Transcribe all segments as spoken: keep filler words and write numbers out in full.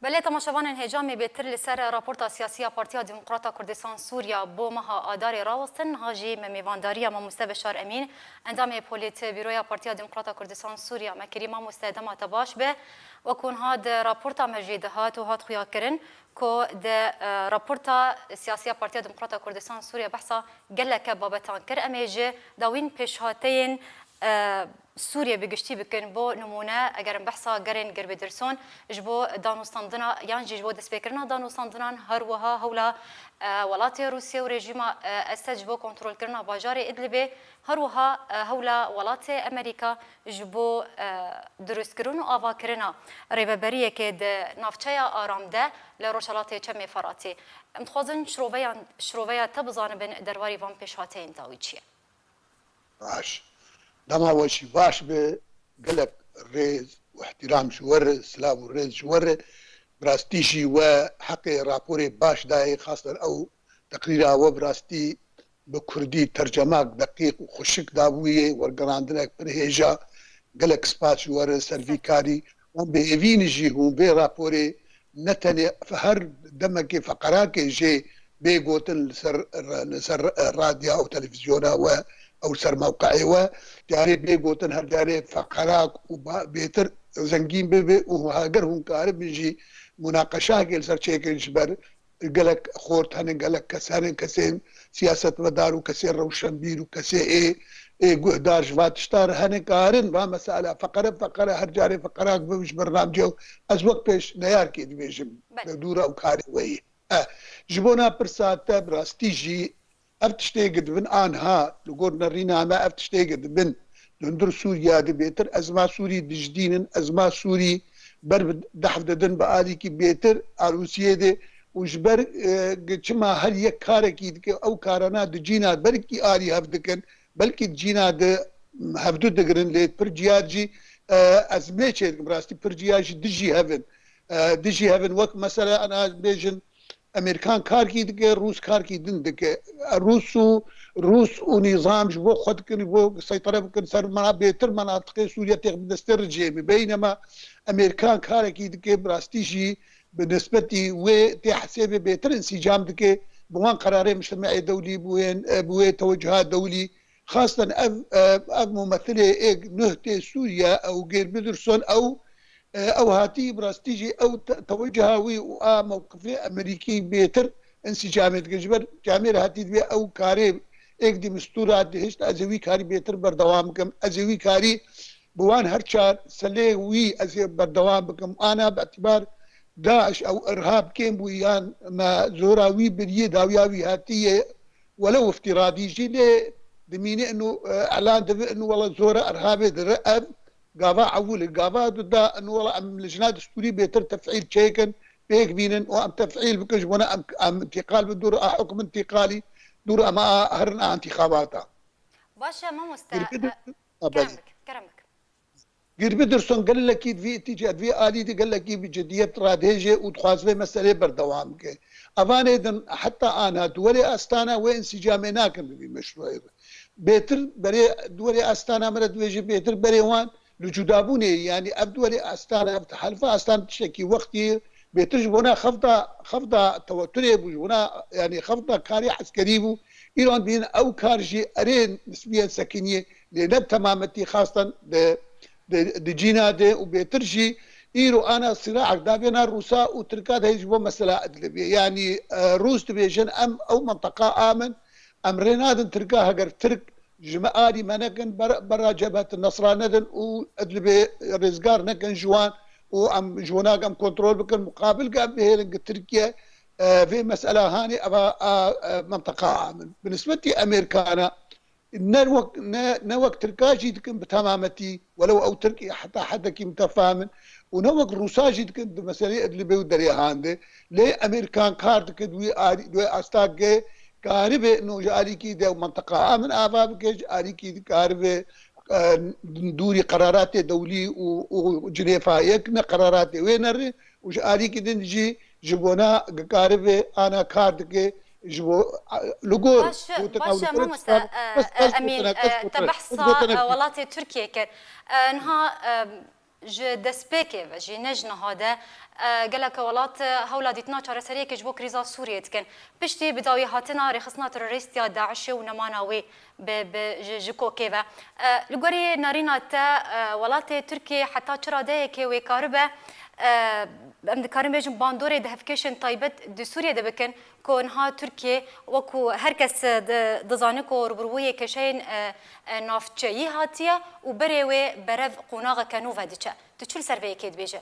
Belê, temaşevanên hêja, me bêtir li ser raporta siyasî ya Partiya Demokrata Kurdistan Sûriya bo meha Adarê rawestin. Niha jî me mêvandariya mamoste Beşar Emîn, endamê Polîtbîroya Partiya Demokrata Kurdistan Sûriya me kirî. Mamoste, dema te baş be. Wekû niha di raporta me jê de hat û hat xuyakirin ku di, e, raporta siyasî ya Partiya Demokrata Kurdistan Sûriya behsa geleke babetan kir. Em ê ji dawîn pêşhateyên, e, Sûriyê bi giştî bikin. Bo nimûne, eger em behsa gerên Girbidirson ji bo danûstandina yan jî ji bo destpêkirina danûstandinan, her wiha hewla, e, welatê Rûsya û rejîma, e, Esed ji bo kontrolkirina bajarê Idlibê, her wiha, e, hewla welatê Amerîka ji bo, e, dirustkirin û avakirina rêveberiyekê di navçeya Aram de li rojhelatê Çemê Feratê. Em dixwazin şiroveyan, şiroveya te bizanibin derbarê van pêşhateyên dawî çi ye? Baş. Dema we jî baş be, gelek rêz û ihtiram ji we re, silav û rêz ji we re. Bi rastî jî we heqê raporê baş dayê, xastan ew teqrîra we bi rastî bi kurdî tercemak deqîq û xweşik dabûyê, wergerandinek pir hêja. Gelek spas ji we re ser vî karî. Wan bi hêvî ne jî hûn vê raporê ne tenê her demekê feqerakê jê bê gotin li ser, li ser radya û televîzyona we ew ser mewqeyê we, carê bê gotin, her carê feqerak û ba-, bêtir zengîn bibe û heger hûn karibin jî munaqeşahekê li ser çêkin ji ber gelek xort hene, gelek kes hene, kesên siyasetmedar û kesên rewşenbîr û kesê ê, ê guhdar ji va tişta re hene karin va mesela feqere feqere her carê feqerak bibin ji bernamcê û ez wek pêşneyarkê dibêjim. Belê. Dewdûra û karê we yê. E, ji bona pirsa te bi rastî jî ev tiştê gi dibin anha li gor nerîna me ev tiştê gi dibin li hundir Sûriya de bêtir ezma Sûrî dijdînin, ezma Sûrî ber bi dehf didin, bi alîkî bêtir a Rûsiyê de û ji ber, e, gi çima her yek karekî dike, ew karana di cîna belkî alî hev dikin, belkî di cîna de hevdu digirin, lê pir ciyar jî, e, ez mê çê dikim, rastî pir ciyar jî dijî hev in. E, dijî hev in. Wek mesela, ana bêjin, Amerîkan karkî dike, Rûs karkî din dike. Rûs û, Rûs û nîzam ji bo xwe dikin, ji bo seytere bikin ser mena bêtir menatiqê Sûriye têx bi destê rejîmê. Beynema Amerîkan karekî dike, bi rastî jî bi nisbetî wê tê hesêbê bêtir însîcam dike, bi wan qerarê mujtemeê dewlî, bi wê, bi wê teweciha dewlî. Xastan ev, ev, ev mumethilê êk nuh tê Sûriye, ew Gêr Bidirson, ew, e, ew hatî bi rastî jî ew te-, teweciha wî û a mewqifê Amerîkî bêtir însîcamê dike. Ji ber camêr hatî divê ew karê êk di mistûra dihişt, ez ê wî karî bêtir berdewam bikim. Ez ê wî karî bi wan her çar selê wî ez ê berdewam bikim. Ana bi îtibar DAIŞ ew irhab kêm bû yan me zora wî biriyê dawiya wî hatiye welew iftiradî jî lê dimîne inu, e, elan dibe inu wele zora irhabê dire ev gava ewil e. Gava du da inu wele em lijna distûrî bêtir tefîl çêkin, pêk bînin û em tefîl bikin ji bona em, em întîqal bin dûr a hukm întîqalî, dûr em a herin a întîxabata. Baş e, mamoste, Girbi e, de-, ha, kerem belê. Bik, kerem bik. Girbi Dirson gelekî di vî îtîca, di vî alî de gelekî bi cidiyet radihêje û dixwaze vê meselê berdewam bike. Evanê din heta ana di werê astana wê însîcamê nakin di vî meşrûyê de. Bêtir berê di werê astana me re dibêje bêtir berê wan li cudabûnê, yanî ev di werê astana, ev helifa astana tiştekî wextî bêtir ji bona xefta, xefta teweturê bû, ji bona, yanî xefta karê eskerî bû. Îro dibînin ew kar jî erê nisbiyen sekiniyê, lê ne bi temametî xastan di, di, di cîna de û bêtir jî îro ana siraek dabêna Rûsa û Tirka de hê ji bo mesela Idlibê. Yanî, e, Rûs dibêjin em ew menteqa amin, em rê nadin Tirka heger Tirk ji me alî me nekin, ber-, berra Cebhet Nesra nedin û Idlibê rêzgar nekin ji wan û em ji wan em kontrol bikin, muqabil ke em bihêlin ki Tirkiye, e, vê mesela hanê eva a, e, menteqa amin. Bi nisbetî Amerîkana ne wek, ne, ne wek Tirka jî dikin bi temametî, welew ew Tirk heta hedekî mutefahim in, û ne wek Rûsa jî dikin di meseleyê Idlibê û derê han de. Lê Amerîkan kar dike di wî alî, di wê astakê karibe no ji alîkî de menteqa amin ava bike, ji alîkî dikaribe, e, dûrî qeraratê dewlî û, û Cinêfa yek ne qeraratê wê nere û ji alîkî din jî ji bona karibe ana kar dike ji bo, li gor Baş, gotina baş, wê mamoste, e, e, Emîn, e, te behsa, e, welatê Tirkiyê kir. E, niha, e, Ji destpêkê ve jî ne ji niha de, e, gelek welat, e, hewla dîtina çareseriyekê ji bo krîza Sûriyê dikin. Piştî bi dawî hatina rêxistina terorîst ya DAIŞê û nemana wê bi, bi, ji, ji kokê ve. E, li gorî nerîna te, e, welatê Tirkiyê heta çi radeyekê wê karibe, e, em dikarin bêjin bandorê di hevkêşên taybet di Sûriyê de bikin, ku niha Tirkiye wekû her kes, e, di-, dizane ku rûbirûyê kêşeyên, e, e, navçeyî hatiye û berê wê berev qonaxeke nû ve diçe. Tu çi li ser vê yekê dibêje?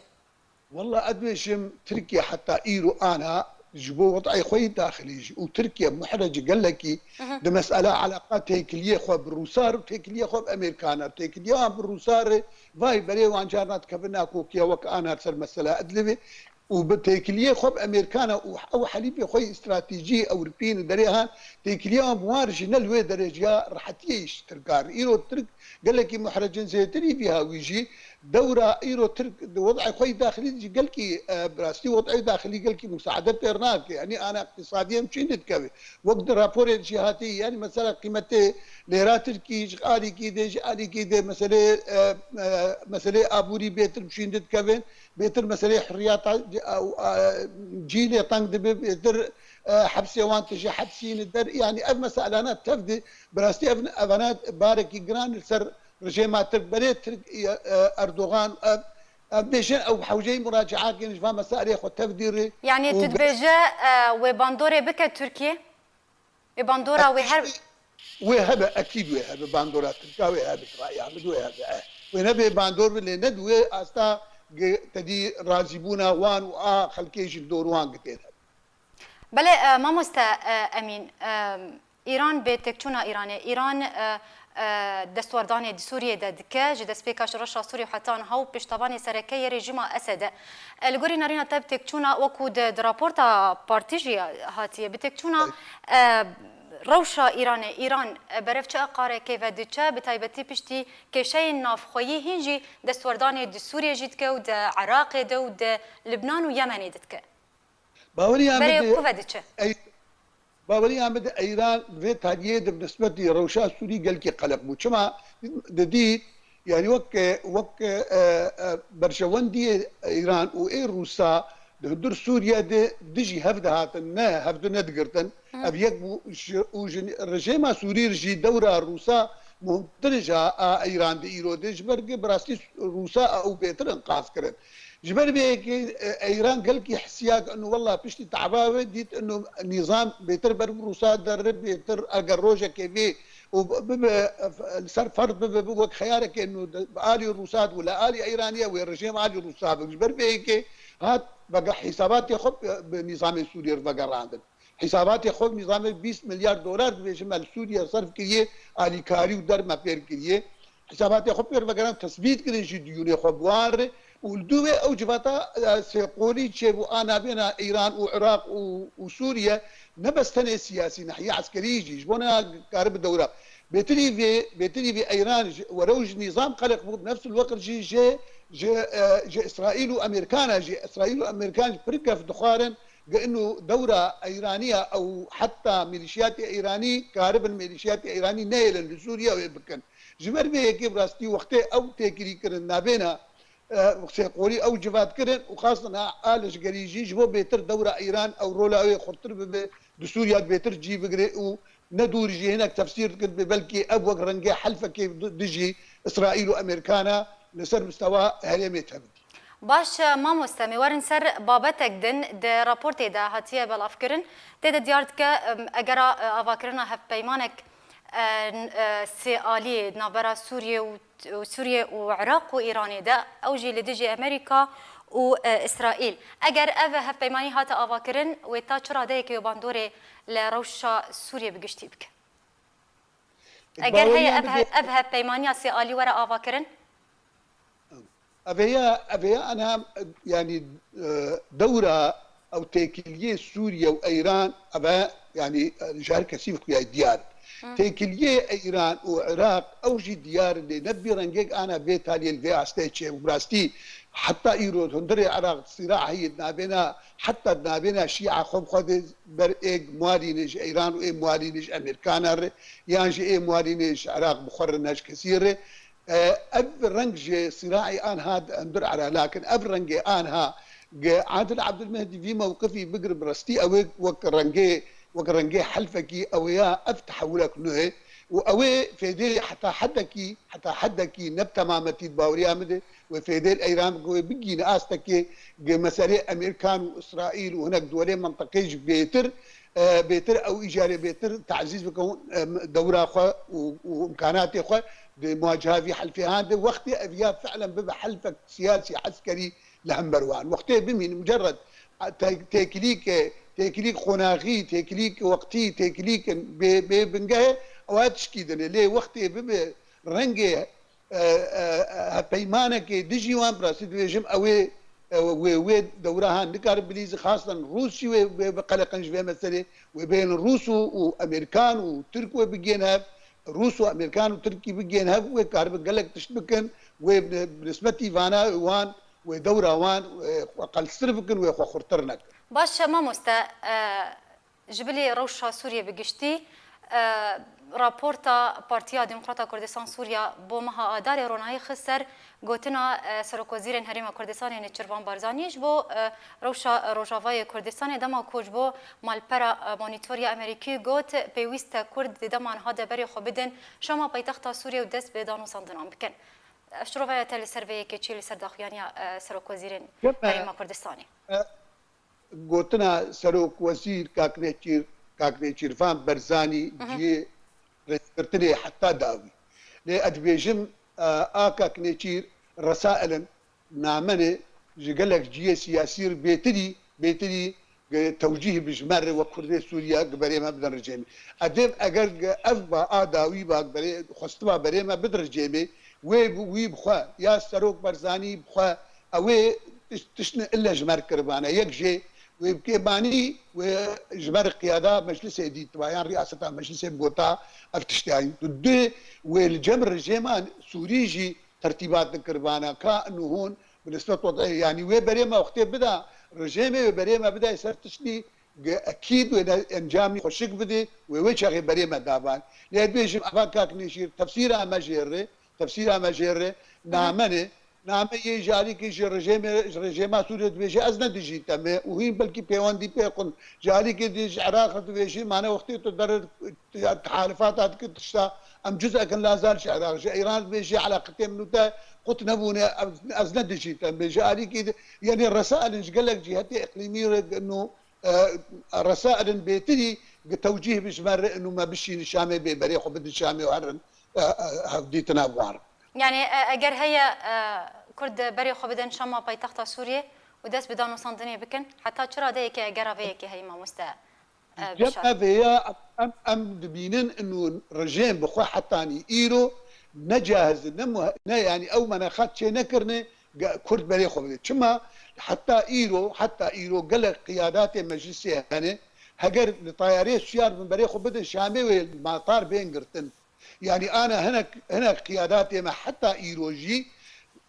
Walla ez dibêjim, Tirkiye heta îro ana ji bo wed'ê xwe yê daxilî jî û Tirkiye muhrece gelekî di mesela eleqa têkiliyê xwe bi Rûsa re û têkiliyê xwe bi Amerîkan re, têkiliya wan bi Rûsa re, vay berê wan carna dikevin nakokiya wek ana ser mesela Idlibê. Û bi têkiliyê xwe bi Amerîkana û ew helîfê xwe yê stratejî Ewropî li derê han, têkiliya wan bi wan re jî ne li wê derê ji ya rehetiyê yî ji Tirkan re. Îro Tirk gelekî muhrecin zêtirî vî hawî jî dewra îro Tirk di wed'ê xwe yî daxilî de jî gelkî, e, bi rastî wed'ê daxilî gelkî musaade pê nake. Yanî ana iqtîsadî em çîn dikeve. Wek di raporê jî hatî, yanî mesela qîmetê lêra Tirkî ji alîkî de, ji alîkî de meselê, e, e, meselê aborî bêtir bi çîn dikevin. Bêtir meseleyê hurriyata, e, e, cîlê teng dibe, bêtir, e, hepsê wan tije hepsî ne der. Yanî ev meselana tev de, bi rastî ev, evana barekî giran li ser rejêma Tirk, berê Tirk, e, e, Erdogan, ev, ev bêjin ew hewceyî muracaatên ji van meseleyê xwe tev dîrî. Yanî û tu dibêje, e, wê bandorê bike Tirkiye? Wê bandora wê her Wê hebe, ekîd wê hebe, bandora Tirka wê hebe, raya min wê hebe. Eh. Wê nebe bandor bi lê ne di wê asta gi-, tedî razîbûna wan û a xelkê jî li dor wan gitê hebe. Belê, e, mamoste, e, Emîn, e, Îran bê têkçûna Îranê, Îran, e, e, destwerdanê di Sûriyê de dike, ji destpêka şoreşa Sûriyê heta niha û pêştevanê sereke yê rejîma Esed e. E, li gorî nerîna te bi têkçûna, wekû di, di raporta partî jî hatiye, bi têkçûna, e, rewşa Îranê, Îran, e, berev çi eqarekê ve diçe, bi taybetî piştî kêşeyên navxweyî hîn jî destwerdanê di Sûriyê jî dike û di Iraqê de û di Libnan û Yemenê de dike. Baweriya min Berê de ku ve diçe? Ey-, baweriya min de Eyran vê tariyê de bi nisbetî rewşa Sûrî gelkî qeleq bû. Çima didît, yanî wek, wek, e, e, berjewendiyê Eyran û ê Rûsa di hundir Sûriye de dijî hev dihatin, ne hevdu nedigirtin. Hı. Ev yek bû ji, û ji rejêma Sûrî re jî dewra Rûsa muhimtir ji a Eyran de îro de, ji ber ku bi rastî Rûsa ew bêtir inqaz kirin. Ji ber vê yekê, e, Eyran gelkî hisiya ku inu wella piştî tava wê dît inu nîzam bêtir ber bi Rûsa dere bêtir eger rojekê vê û bibe, e, li ser ferz bibe, bi wek xeyarekê inu de, bi alî Rûsa de û li alî Eyraniye wê rejêm alî Rûsa be. Ji ber vê yekê hat vege-, hîsabatê xwe bi, bi nîzamê Sûriyê re vegerandin. Hîsabatê xwe bi nîzamê bîst milyar dolar dibêjin me li Sûriye serf kiriye, alîkarî û derme pêr kiriye. Hîsabatê xwe pêr vegeran tesbît kirin jî diyûnê xwe bi wan re û li dû wê ew civata, e, sêqolî çêbû a navbêna Îran û Iraq û, û Sûriye ne bes tenê siyasî, nehiye eskerî jî ji bo ne karibe dewra. Bêtirî vê, bêtirî vê Îran ji, were û ji nîzam qeleq bû, bi nefs il weqt jî ji, ji, e, ji Îsraîl û Amerîkana jî, Îsraîl û Amerîkan jî pir kef dixwarin, Ge inu dewra Eyraniya ew heta milîşiyatê Eyranî karibin milîşiyatê Eyranî neyêlin li Sûriye wê bikin. Ji ber vê yekê bi rastî wextê ew têkilî kirin nabêna, e, sêqolî ew civat kirin û xastin a, a leşgerî jî ji bo bêtir dewra Eyran ew rola wê xurtir bibe, di Sûriye de bêtir cî bigire û ne dûr jî hinek tefsîr dikin, bê belkî ev wek rengê helfekê di-, dijî Îsraîl û Amerîkana li ser mistewa herêmê tevdî. Baş, e, mamoste, em ê werin ser babetek din di raportê de hatiye belavkirin. Tê de diyar dike, em, egera, e, avakirina hevpeymanek, e, n-, e, sê aliyê di navbera Sûriye û, û Sûriye û Iraq û Îranê de, ew jî li dijî Amerîka û, e, Îsraîl. Eger ev hevpeymanî hate avakirin, wê ta çi radeyekê wê bandorê li rewşa Sûriye bi giştî bike? Eger heye ev, he-, ev hevpeymaniya sê alî were avakirin? Ev heye, ev heye ana, yanî, e, dewra ew têkiliyê Sûriye û Eyran, ev e, yanî, e, ji her kesî xuya diyar. Hı. Têkiliyê Eyran û Iraq ew jî diyar in, lê ne bi vî rengê ana vê taliyê li vê astê çê. Û bi rastî heta îro hundirê Iraq sîra heye di navêna, heta di navêna Şîa xwe bi xwe de ber ê mualînê ji Eyran û ê mualînê ji Amerîkana re, yan jî ê mualînê ji Iraq bi xwe re ne ji kesî re. E, ev reng ji sîraî anha di hundir era, lakin ev rengê anha ge Adil Abdulmehdi vî mewqifî bigir bi rastî ew ê wek rengê, wek rengê helfekî ew ê ya ev tehewulek nû ye û ew ê fêdê heta hedekî, heta hedekî ne bi temametî di baweriya min de wê fêdê li Eyran bike, wê bigihîne astekê ge meselê Amerîkan û Îsraîl û hinek duwelê menteqê jî bêtir, e, bêtir ew îcarê bêtir tazîz bikin, e, dewra xwe û, û imkanatê xwe di muwaciha vî helfê han de wextê ev ya fi'len bibe helfek siyasî, eskerî li hember wan. Wextê bimîn, mucerred, te-, têkilîk, têkilîk qonaxî, têkilîk weqtî, têkilîk bê, bê bingehê, ew tişkî din e. Lê wextê bibe rengê, e, e, e, hevpeymanekê dijî wan, bi rastî dibêjim, ew ê, e, wê, wê dewra han nikare bilîzin, xastan Rûs jî wê, wê biqeleqin ji vê meselê, wê bênin Rûs û, û Amerîkan û Tirk wê bigihên hev, Rûs û Amerîkan û Tirkî bigihên hev, wê karibe gelek tişt bikin, wê bi, bi nisbetî vana wan, wê dewra wan, e, xwe qelstir bikin, wê xwe xurtir nekin. Baş e, mamoste, e, ji bilî rewşa Sûriyê bi giştî, e, raporta Partiya Demokrata Kurdistan Sûriya bo meha Adarê ronahî xist ser gotina, e, Serokwezîrên Herêma Kurdistanê Nêçîrvan Barzanî ji bo, e, rewşa Rojavayê Kurdistanê dema ku ji bo malpera, e, monîtoriya Amerîkî got, pêwîst e Kurd di dema niha de berê xwe bidin Şama paytexta Sûriyê û dest bi danûstandinan bikin. Ev şirovaya te li ser vê yekê çi ye, li ser daxuyaniya, e, Serokwezîrên Yep, e, Herêma Kurdistanê? E, gotina Serokwezîr Kak Nêçîr-, Kak Nêçîrvan Berzanî Hı hı. cihê rêzgirtinê heta dawî. Lê ez dibêjim, e, a Kak Nêçîr resailin, namenê ji gelek cihê siyasî re bêtirî, bêtirî gi tewcîh bi ji me re wek Kurdê Sûriye gi berê me bidin rejêmê. Edê eger gi ev ba a dawî ba gi berê, xwestiba berê me bidin rejêmê, wê bi, wî bi xwe ya Serok Berzanî bi xwe ew ê tiş-, tiştine ille ji me re kiribane. Yek jê wê bi kêmanî wê ji me re qiyada meclisê dîtiba yan riyaseta meclisê bigota ev tiştê. Du wê li cem rejêma Sûrî jî tertîbat dikiribana ka inu hûn bi nisbet wed'ê, yanî wê berê me wextê bida, rejêmê wê berê me bidayê ser tiştî, ge-, ekîd wê ne-, encamî xweşik bidê, wê wê çaxê berê me daban. Lê ez dibêjim, eva Kak Nêçîr, tefsîra me jê re, tefsîra me jê re, Hı hı. name ne, name yê ji alîkê ji rejêmê, ji rejêma Sûriyê dibêje, ez ne dijî te me, û hîn belkî pêwendî pê xwin. Ji alîkê dî ji Iraq dibêje, mane wextê tu der ya tehalifata dike tişta, em cuz'ekin lazal ji Iraq, ji Îran dibêje, eleqetê min û te qut nebûne, ez, ez ne dijî te me. Ji alîkê de, yanî resailin ji gelek cîhetê iqlîmî re nû, e, resailin bêtirî gi tewcîh bi ji me re nû me bişînin Şamê bê berê xwe bidin Şamê û herin, e, e, hevdîtina bi wan re. Yanî, e, eger heye, e, Kurd berê xwe bidin Şama paytexta Sûriyê û dest bi danûstandinê bikin, heta çi radeyekê eger vê yekê heye mamoste? E, Cem Bişar. Ev heye, em, em dibînin inu rejêm bi xwe hetanî îro ne cahiz, ne muhe-, ne, yanî ew menexat çê nekirine ge-, Kurd berê xwe bide. Çima heta îro, heta îro gelek qiyadatê meclisê hene, heger li tayarê siyar bin berê xwe bidin Şamê wê matar bên girtin. Yanî ana hinek, hinek qiyadatê me heta îro jî,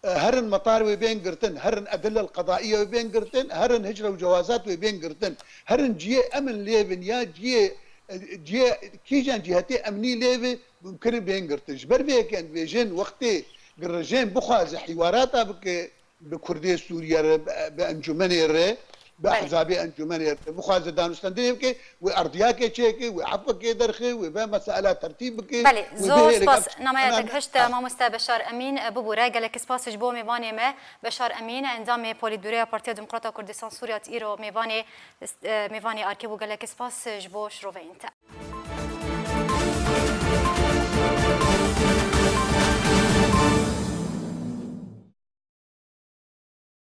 e, herin metar wê bên girtin, herin edille qedaiye wê bên girtin, herin hicre û cewazat wê bên girtin, herin cihê emin lê bin ya cihê, e, cihê kîjan cihetê emnî lê bi mumkin e bên girtin. Ji ber vê yekê em dibêjin wextê gi rejêm bixwaze hîwarata bike, bi Kurdê Sûriye re, bi, bi encûmenê re, bi Belê. ehzabê encûmenê re bixwaze danûstendinê bike, wê erdiyakê çêke, wê efwekê derxe, wê ve mesaila tertîb bike, Belê, wê zor bihêle spas. Namaya te gihişt, ha. Mamoste Beşar Emîn, e, bibûre. Gelek spas ji bo mêvanê me, Beşar Emîn, endamê Polîtbûroya Partiya Demokrata Kurdistan Sûriya, îro mêvanê, e, mêvanê Arkê bû. Gelek spas ji bo şiroveyên te.